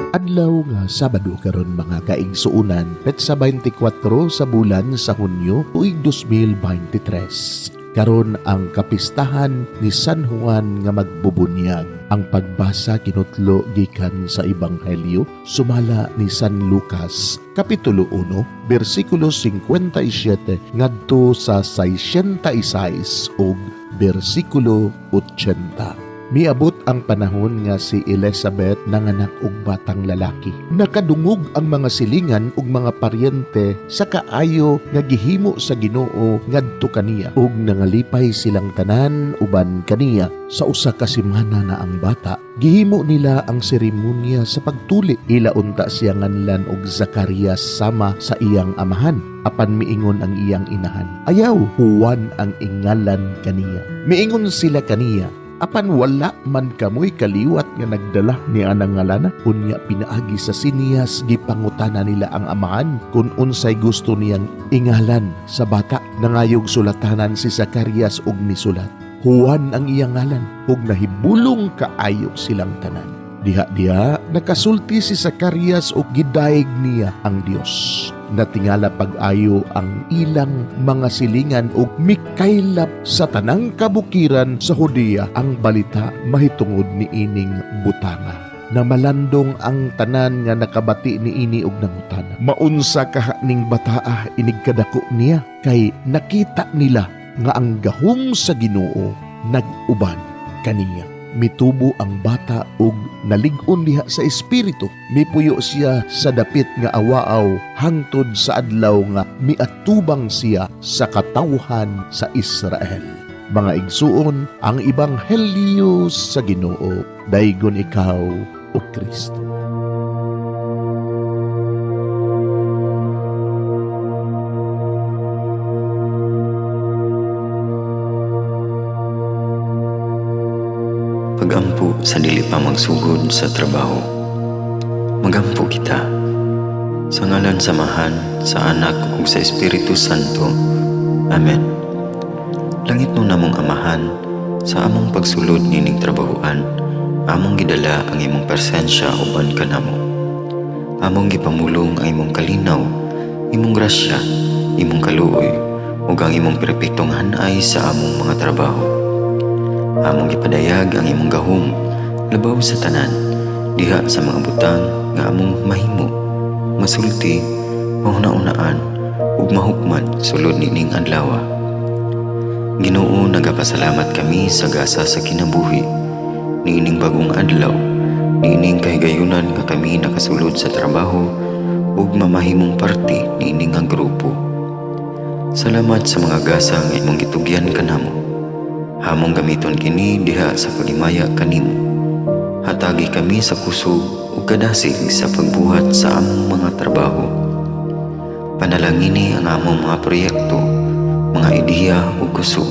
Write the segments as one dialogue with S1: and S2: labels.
S1: Adlaw nga Sabado karon, mga kaigsuonan, petsa 24 sa bulan sa Hunyo, tuig 2023. Karon ang kapistahan ni San Juan nga magbubunyag. Ang pagbasa kinutlo gikan sa Ebanghelyo sumala ni San Lucas, Kapitulo 1, bersikulo 57 ngadto sa 66 ug bersikulo 80. Miabot ang panahon nga si Elizabeth nanganak og batang lalaki. Nakadungog ang mga silingan ug mga paryente sa kaayo nga gihimo sa Ginoo ngadto kaniya ug nangalipay silang tanan uban kaniya. Sa usa ka semana na ang bata, gihimo nila ang seremonya sa pagtuli. Ila unta siya nganlan og Zacarias sama sa iyang amahan. Apan miingon ang iyang inahan, "Ayaw, Juan ang ingalan kaniya." Miingon sila kaniya, "Apan wala man kamoy kaliwat nga nagdala ni anang ngalana." Unya pinaagi sa sinyas gipangutana nila ang amahan kung unsay gusto niyang ingalan sa bata. Nangayog sulatanan si Zacarias og misulat, "Juan ang iyang ngalan," ug nahibulong kaayo silang tanan. Diha-diha nakasulti si Zacarias ug gidayeg niya ang Dios. Natingala pag-ayo ang ilang mga silingan ug mikaylap sa tanang kabukiran sa Judea ang balita mahitungod ni ining butanga. Namalandong ang tanan nga nakabati niini og nangutana, "Maunsa kaha ning bataa inig kadako niya?" Kay nakita nila nga ang gahom sa Ginoo nag-uban kaniya. Mitubo ang bata ug nalig-on diha sa espiritu. Mipuyo siya sa dapit nga awaaw hangtod sa adlaw nga miatubang siya sa katawhan sa Israel. Mga igsuon, ang ebanghelyo sa Ginoo. Daygon ikaw, o Kristo.
S2: Pagampo sa dili pa magsugod sa trabaho. Magampo kita. Sa ngalan sa Amahan, sa Anak ug sa Espiritu Santo. Amen. Langit no namong Amahan, sa among pagsulod nining trabahoan, among gidala ang imong presensya uban kanamo. Among gipamulong ang imong kalinaw, imong grasya, imong kaluoy, ug ang imong perpektong hanay sa among mga trabaho. Among gipadayag ang imong gahom labaw sa tanan diha sa mga butang nga among mahimo, masulti, mahuna-unaan ug mahukman sulod nining adlaw. Ginoo, nagapasalamat kami sa gasa sa kinabuhi niining bagong adlaw, niining kahigayunan nga kami nakasulod sa trabaho ug mamahimong parte niini nga grupo. Salamat sa mga gasa nga imong gitugyan kanamo. Hamong gamiton kini diha sa paghimaya kanimo. Hatagi kami sa kusog ug kadasig sa pagbuhat sa among mga trabaho. Panalangini ang among mga proyekto, mga ideya ug kusog.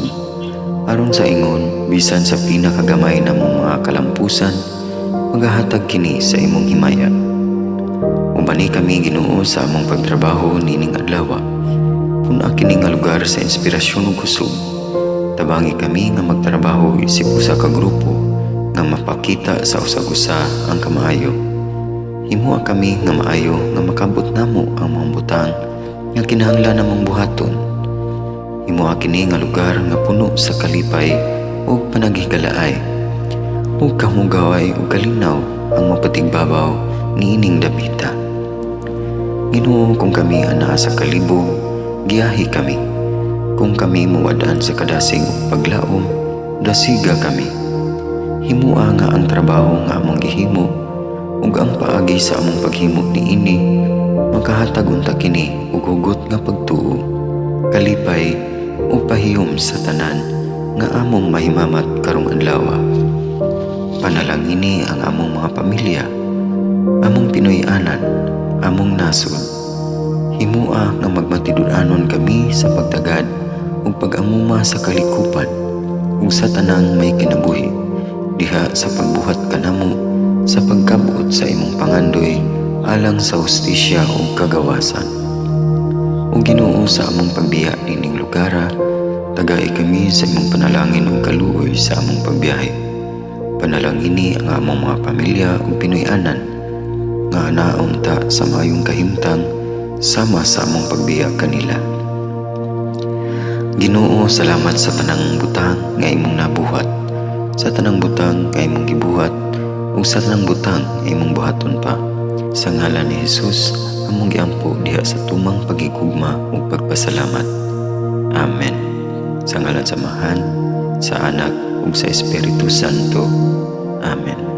S2: Aron sa ingon, bisan sa pinakagamay namong mga kalampusan, magahatag kini sa imong himaya. Ubani kami, Ginoo, sa among pagtrabaho nining adlaw. Pun-a kini nga lugar sa inspirasyon ug kusog. Tabangi kami nga magtrabaho isip usa ka grupo nga mapakita sa usag-usa ang kamaayo. Himoa kami nga maayo nga makabot namo ang mga butang nga kinahanglan namong buhaton. Himoa kini nga lugar nga puno sa kalipay ug panaghigalaay, ug kahugaway ug kalinaw ang mapatigbabaw niining dapita. Ginoo, kung kami anaa sa kalibog, giyahi kami. Kung kami muwad-an sa kadasig ug paglaom, dasiga kami. Himoa nga ang trabaho nga among gihimo ug ang paagi sa among paghimo niini makahatag unta kini og hugot nga pagtuo, kalipay ug pahiyom sa tanan nga among mahimamat karong adlaw. Panalangini ang among mga pamilya, among Pinoy-anan, among nasod. Himoa nga magmatinud-anon kami sa pagtagad ug pag-amuma sa kalikupan ug sa tanang may kinabuhi diha sa pagbuhat kanamo sa pagkabot sa imong pangandoy alang sa hustisya ug kagawasan. O Ginoo, sa among pagbiya nining lugara, tagai kami sa imong panalangin ug kaluoy sa among pagbiyahe. Panalangini ang among mga pamilya ug Pinoy-anan. Nga anaon ta sa maayong kahimtang sama sa among pagbiya kanila. Ginoo, salamat sa tanang butang nga imong nabuhat, sa tanang butang nga imong gibuhat, ug sa tanang butang nga imong buhaton pa. Sa ngalan ni Jesus, among giampo diha sa tumang pagigugma ug pagpasalamat. Amen. Sa ngalan sa Amahan, sa Anak ug sa Espiritu Santo. Amen.